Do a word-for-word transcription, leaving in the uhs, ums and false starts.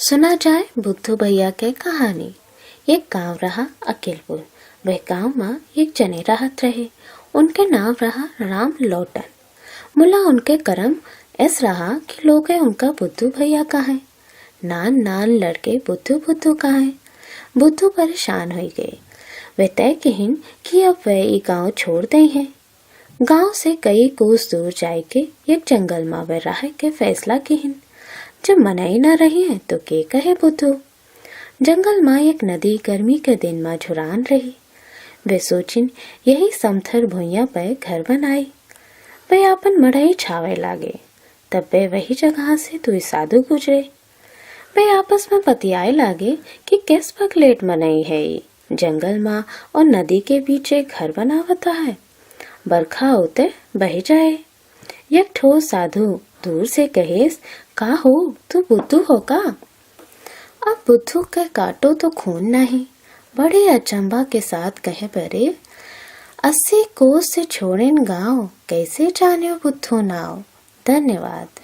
सुना जाए बुद्धू भैया के कहानी। एक गांव रहा अकेलपुर। वह गांव मा एक जने रहत रहे। उनके नाम रहा राम लोटन। मुला उनके करम ऐस रहा कि लोगे उनका बुद्धू भैया कहे। नान नान लड़के बुद्धू बुद्धू कहे। बुद्धू परेशान होई गए। वे तय किहिन कि अब वे ई गांव छोड़ दे हैं। गांव से कई कोस दूर जाए के एक जंगल मा वे रहे के फैसला किहिन। जब मनई ना रही है तो के कहे बुद्धू। जंगल मा एक नदी गर्मी के दिन मा झुरान रही। वे सोचिन यही समथर भुइयां पे घर बनाई। वे आपन मड़ई छावे लागे। तब वे वही जगह से दुई साधु गुजरे। वे आपस में बतियाए लागे कि किस पगलेट मनई है ई। जंगल मा और नदी के बीचे घर बनावता है। बरखा होते बह जाए। एक ठो साधु दूर से कहेस, "का हो, तू बुद्धू हो का?" अब बुद्धू के काटो तो खून नहीं। बड़े अचंभा के साथ कहे परे, "अस्सी कोस से छोड़ेन गांव, कैसे जाने बुद्धू नाव?" धन्यवाद।